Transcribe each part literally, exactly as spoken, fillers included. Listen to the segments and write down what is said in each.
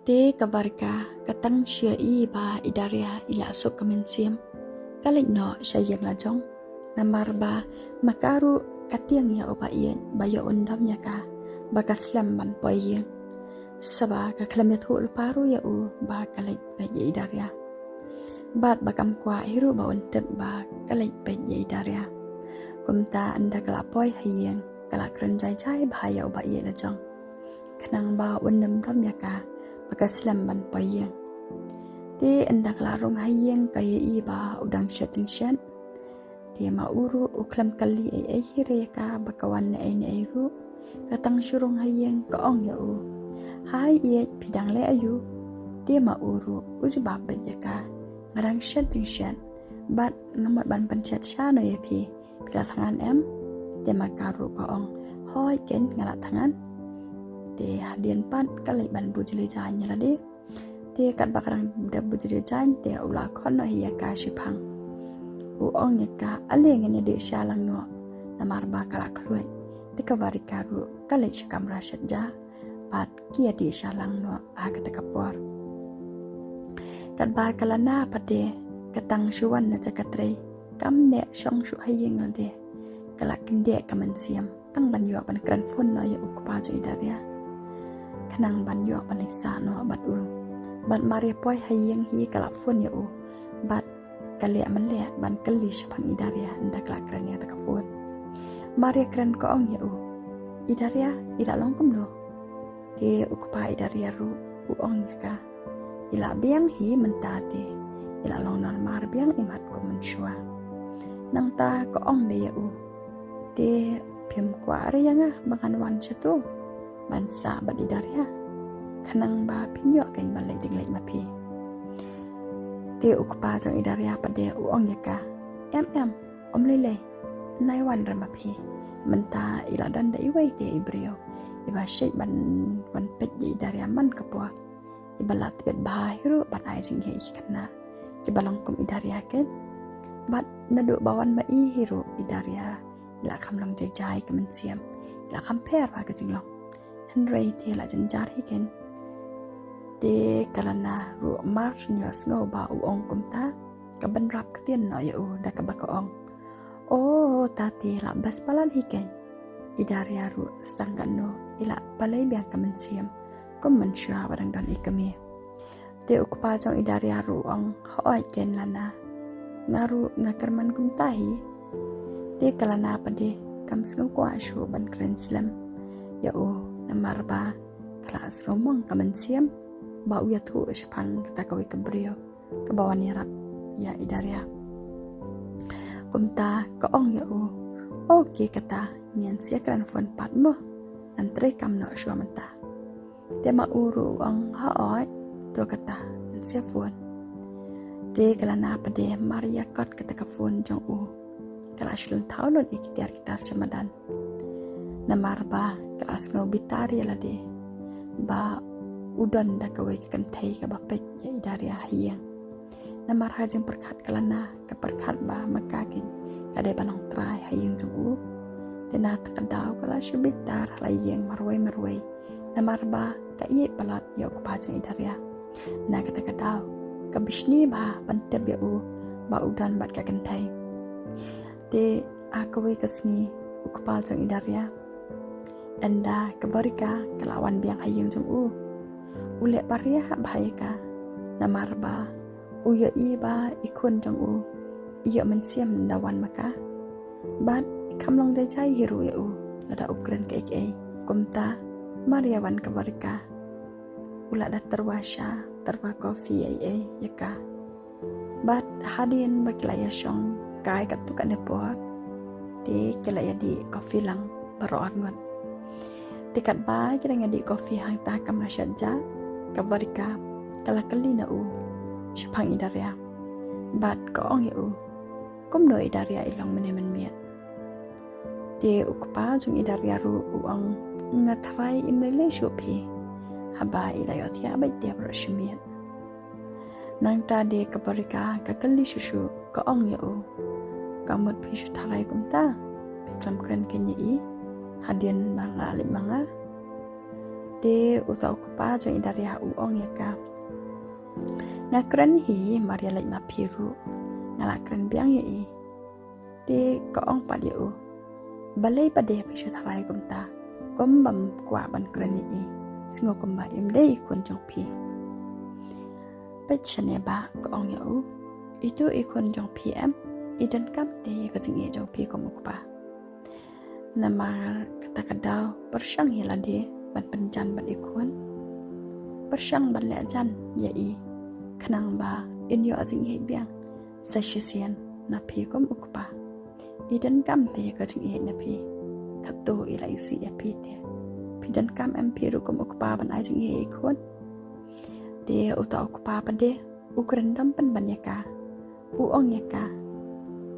Te ka Varika ka tang shu ïohi ba i Daria i la suk ka mynsiem. Ka leit noh sha ïing la jong. Namar ba ma ka ruh ka tieng ïa u ba ïeit ba ïoh un dom ïa ka ba ka slem ban poi ïing. Sa ba ka khlem ïathuh lypa ruh ïa u ba ka leit peit ïa i Daria. Bad ba kam kwah hi ruh ba un tip ba ka leit peit ïa i Daria. Kumta ynda ka la poi ha ïing ka la kren jai jai bha ïa u ba ïeit la jong. Khnang ba un nym dom ïa ka ba ka slem ban poi ïing. Te ynda ka la rung ha ïing ka ïohi ba u dang shet jingshet. Te ma u ruh u khlem kylli ei ei hi re ïa ka ba ka wan na ei na ei ruh. Ka tang shu rung ha ïing ka ong ïa u, "Hai ïeit, phi dang leh aïu?" Te ma u ruh u jubab beit ïa ka, "Nga dang shet jingshet." Bad nga mut ban pynshet sha noh ïa phi. Phi la thngan em? Te ma ka ruh ka ong, "Hooid keiñ nga la thngan." Te hadien pat ka leit ban buh jli jaiñ ïa lade. Te katba ka dang dep buh jli jaiñ te u la khot noh hi ïa ka shiphang. U ong ïa ka, "Ale ngin ïa dih sha lang noh." Namar ba ka la khluit. Te ka Varika ruh ka leit sha kamra shet ja. Bad ki ïa dih sha lang noh ha kata ka por. Katba ka Lana pat de ka tang shu wan na jaka trei. Kam neh shong shuh ha ïing lade. Ka la kyndit ka mynsiem tang ban ïoh ban kren phone noh ïa u kpa jong i Daria. Khnang ban ïoh ban leit sah noh bad u. Bad mar ïa poi ha ïing hi ka la phone ïa u. Bad ka leh mynleh ban kylli shaphang i Daria ynda ka la kren ïa kata ka phone. Mar ïa kren ka ong ïa u, "I Daria, i la long kumno?" Te u kpa i Daria ruh u ong ïa ka, "I la biang hi mynta te. I la long normar biang imat kum mynshuwa." Nangta ka ong de ïa u, "Te phim kwah re ïa nga ba ngan wan shatu ban sah bad i Daria? Khnang ba phin ïoh keiñ ban leit jingleit ma phi." Te u kpa jong i Daria pat de u ong ïa ka, "Em em, ym lei lei, nai wan re ma phi. Mynta i la don da iwei te i briew iba shait ban wan peit ïa i Daria man ka por. Iba la tbit bha hi ruh ban ai jingïa ïa ki khynnah kiba long kum i Daria keiñ. Bad naduh ba wan ma i hi ruh i Daria i la kham long jai jai ka mynsiem, i la kham pher bha ka jinglong. Hynrei te la jynjar hi keiñ." Te ka Lana ruh mar shu ïohsngew ba u ong kumta, ka bynrap ktien noh ïa u da kaba ka ong, "O, ta te la best palat hi keiñ. I Daria ruh sdang katno i la balei biang ka mynsiem kum mynshuwa ba dang don i kmie." Te u kpa jong i Daria ruh u ong, "Hooid keiñ Lana, nga ruh nga kyrmen kumta hi." Te ka Lana pat de kam sngew kwah shuh ban kren slem ïa u, namar ba ka la sngew mong ka mynsiem ba u ïathuh shaphang kata kawei ka briew kaba wan ïarap ïa i Daria. Kumta ka ong ïa u, "Ok, kata ngin sa ïa kren phone pat mo. Ngan trei kam noh shuwa mynta." Te ma u ruh u ong, "Hooid, to kata, ngin sa ïa phone." Te ka Lana pat de mar ïa cut kata ka phone jong u, ka la shu lynthau lut ïa ki tiar ki tar sha madan. Namar ba ka la sngew bitar ïa lade ba u don da kawei ka kynthei kaba peit ïa i Daria ha ïing. Namar ha jingpyrkhat ka Lana ka pyrkhat ba ma ka keiñ ka dei ban long trai ha ïing jong u. Te na kata ka daw ka la shu bitar ha la ïing marwei marwei. Namar ba ka ïeit palat ïa u kpa jong i Daria. Na kata ka daw ka bishni bha ban tip ïa u ba u don bad ka kynthei. Te ha kawei ka sngi u kpa jong i Daria, ynda ka Varika ka la wan biang ha ïing jong u, u leh pariah bha ïa ka. Namar ba u ïohi ba i khun jong u i ïoh mynsiem ynda wan ma ka. Bad i kham long jai jai hi ruh ïa u lada u kren kaei kaei. Kumta mar ïa wan ka Varika, u la da tyrwa sha, tyrwa coffee ei ei ïa ka. Bad hadien ba ki la ïa shong kai katto katne por, te ki la ïa dih coffee lang baroh arngut. Te katba ki dang ïa dih coffee hangta ha kamra shet ja, ka Varika ka la kylli na u shaphang i Daria. Bad ka ong ïa u, "Kumno i Daria i long mynne mynmiet?" Te u kpa jong i Daria ruh u ong, "Nga tharai im lei lei shuh phi, haba i la ïohthiah beit te baroh shi miet." Nangta de ka Varika ka kylli shuh shuh, ka ong ïa u, "Ka mut phi shu tharai kumta? Phi khlem kren keiñ ïa i hadien ba nga la leit ma nga?" Te uta u kpa jong i Daria u ong ïa ka, nga kren hi mar ïa leit ma phi ruh, nga la kren biang ïa i. Te ka ong pat ïa u, balei pat de phi shu tharai kumta, kum bym kwah ban kren ïa i, sngew kumba im dei i khun jong phi. Peit shane ba ka ong ïa u, itu i khun jong phi em, i donkam te ïa ka jingïeit jong phi kum u kpa. Namar kata ka daw pyrshang ïa lade ban pynjan bad i khun, pyrshang ban leh jan ïa i, khnang ba in ïoh jingïeit biang sa shisien na phi kum u kpa. I donkam te ïa ka jingïeit na phi, kato i la isih ïa phi te. Phi donkam em phi ruh kum u kpa ban ai jingïeit ïa i khun? Te uta u kpa pat de u kren dom pynban ïa ka, u ong ïa ka,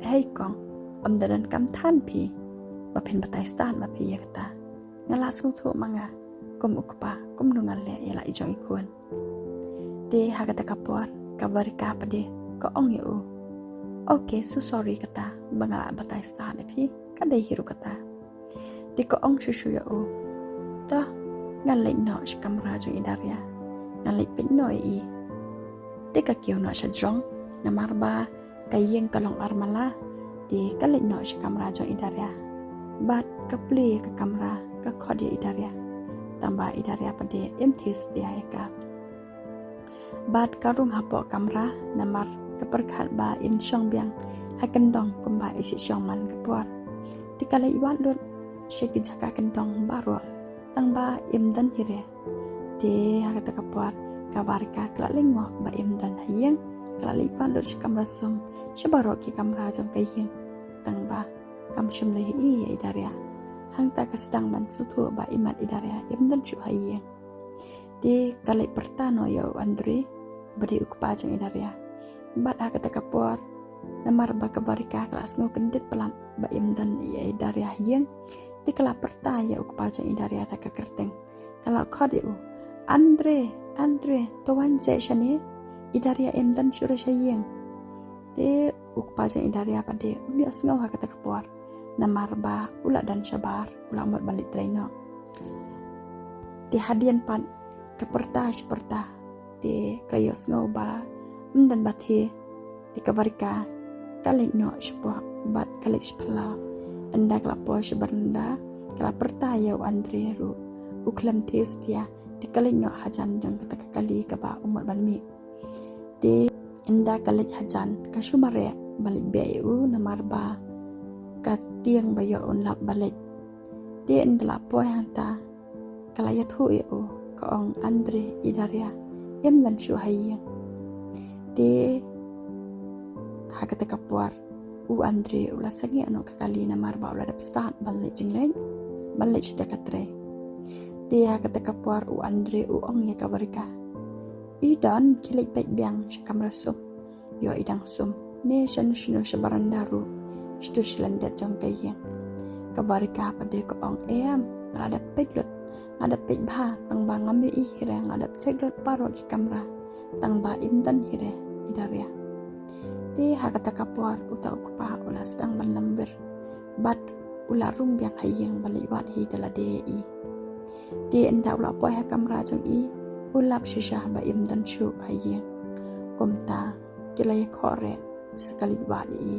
hei kong, ym da donkam than phi ba phin batai stad ma phi ïa kata. Nga la sngewthuh ma nga kum u kpa kumno ngan leh ïa la i jong i khun. Te ha kata ka por ka Varika pat de ka ong ïa u, okay, so sorry kata ba nga la batai stad ïa phi, ka dei hi ruh kata. Te ka ong shuh shuh ïa u, to ngan leit noh sha kamra jong i Daria, ngan leit peit noh ïa i. Te ka kiew noh sha jrong, namar ba ka ïing ka long armala. Te ka leit noh sha kamra jong i Daria, bad ka plie ka kamra, ka khot ïa i Daria, tangba i Daria pat de im thied satia ïa ka. Bad ka rung hapoh kamra, namar ka pyrkhat ba in shong biang ha kyndong kumba i shu shong man ka por. Te ka leit wad lut sha ki jaka kyndong baroh, tangba im don hi re. Te ha kata ka por ka Varika ka la lyngngoh ba im don ha ïing, ka la leit wad lut sha kamra sum, sha baroh ki kamra jong ka ïing, tangba kam shym la ïohi ïa i Daria. Hangta ka sdang ban sngewthuh ba imat i Daria im don shuh ha ïing. Te ka leit pyrta noh ïa u Andre, ba dei u kpa jong i Daria. Bad ha kata ka por, namar ba ka Varika ka la sngew kyndit palat ba im don ïa i Daria ha ïing, te ka la pyrta ïa u kpa jong i Daria da ka kyrteng. Ka la khot ïa u, Andre, Andre, to wan seh shane, i Daria im don shuh ruh sha ïing. Te u kpa jong i Daria pat de um ïohsngew ha kata ka por, namar ba u la don shabar, u la mut ban leit trei noh. Te hadien pat ka pyrta shi pyrta, te ka ïohsngew ba ym don ba thie. Te ka Varika ka leit noh shapoh bad ka leit sha phyllaw. Ynda ka la poi sha baranda, ka la pyrta ïa u Andre ruh, u khlem thie satia. Te ka leit noh hajan jong kata ka kali kaba u mut ban mih. Te ynda ka leit hajan, ka shu mareh ba leit beh ïa u, namar ba ka tieng ba ïoh un lap ba leit. Te ynda la poi hangta, ka la ïathuh ïa u, ka ong, Andre, i Daria im don shuh ha ïing. Te ha kata ka por u Andre u la sangeh noh ka kali, namar ba u la dep stad ban leit jingleit, ban leit sha jaka trei. Te ha kata ka por u Andre u ong ïa ka Varika, i don, khie leit peit biang sha kamra sum, ïoh i dang sum, ne shano shano sha baranda ruh, shatu sha lyndet jong ka ïing. Ka Varika pat de ka ong, em, nga la dep peit lut, nga la dep peit bha, tangba ngam ïohi hi re, nga la dep check lut baroh ki kamra, tangba im don hi re i Daria. Te ha kata ka por uta u kpa u la sdang ban lamwir, bad u la rung biang ha ïing ban leit wad hi da lade ïa i. Te ynda u la poi ha kamra jong i, u lap shisha ba im don shuh ha ïing. Kumta ki la ïakhoh reh sa ka leit wad ïa i.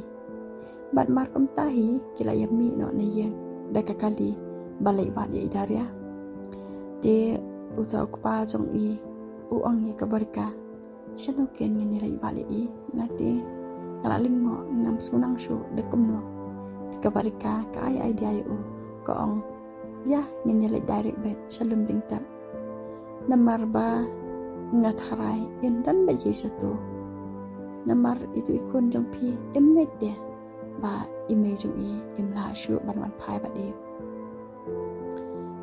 Bad mar kumta hi ki la ïamih noh na ïing da ka kali ban leit wad ïa i Daria. Te uta u kpa jong i u ong ïa ka Varika, shano kin ngin ïa leit wad ïa i, nga te nga la lyngngoh, ngam sngewthuh shuh da kumno. Te ka Varika ka ai idea ïa u, ka ong, ïa, ngin ïa leit direct beit sha lum jingtep. Namar ba nga tharai in don beit hi shatu. Namar itu i khun jong phi im ngeit de ba i mei jong i im lah shuh ban wan phai bad i.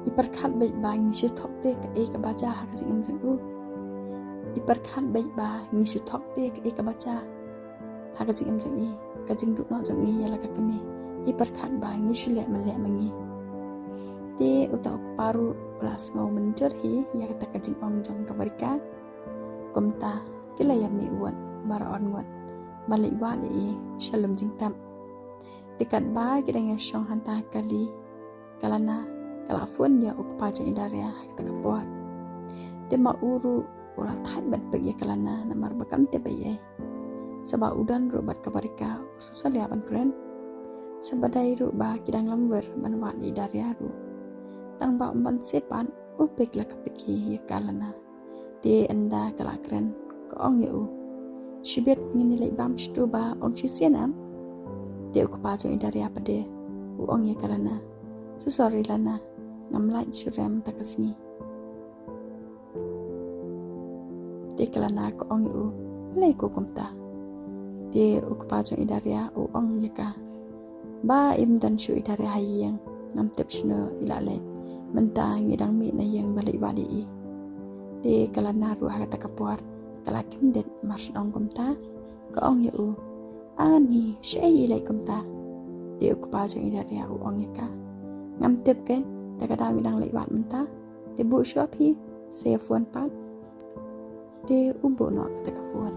I pyrkhat beit ba ngi shu thok te kaei kaba jia ha ka jingim jong u. I pyrkhat beit ba ngi shu thok te kaei kaba jia ha ka jingim jong i, ka jingduh noh jong i ïa la ka kmie. I pyrkhat ba ngi shu leh mynleh ma ngi. Te uta u kpa ruh u la sngew mynjur hi ïa kata ka jingong jong ka Varika. Kumta ki la ïamih wut baroh arngut ban leit wad ïa i sha lum jingtep. Te katba ki dang ïashong hangta ha kali, ka Lana ka la phone ïa u kpa jong i Daria ha kata ka por. Te ma u ruh u la thait ban peit ïa ka Lana namar ba kam tip ei ei. Sa ba u don ruh bad ka Barika u shu salia ban kren. Sa ba dei ruh ba ki dang lamwir ban wad ïa i Daria ruh. Tang ba um ban sep pat u peit la ka peit hi ïa ka Lana. Te ynda ka la kren ka ong ïa u, shibit ngin ïa leit bam shatu ba ong shisien em. Te u kpa jong i Daria pat de u ong ïa ka Lana, so sorry Lana, ngam lait shuh re mynta ka sngi. Te ka Lana ka ong ïa u, balei ko kumta? Te u kpa jong i Daria u ong ïa ka, ba im don shuh i Daria ha ïing, ngam tip shano i la leit. Mynta ngi dang mih na ïing ba leit wad ïa i. Te ka Lana ruh ha kata ka por ka la kyndit mar shu ong kumta, ka ong ïa u, a ngan hi, shaei i leit kumta? Te u kpa jong i Daria u ong ïa ka, ngam tip ken, te ka daw ngi dang leit wad mynta. Te buh shuwa phi, sa ïa phone pat. Te u buh noh kata ka phone.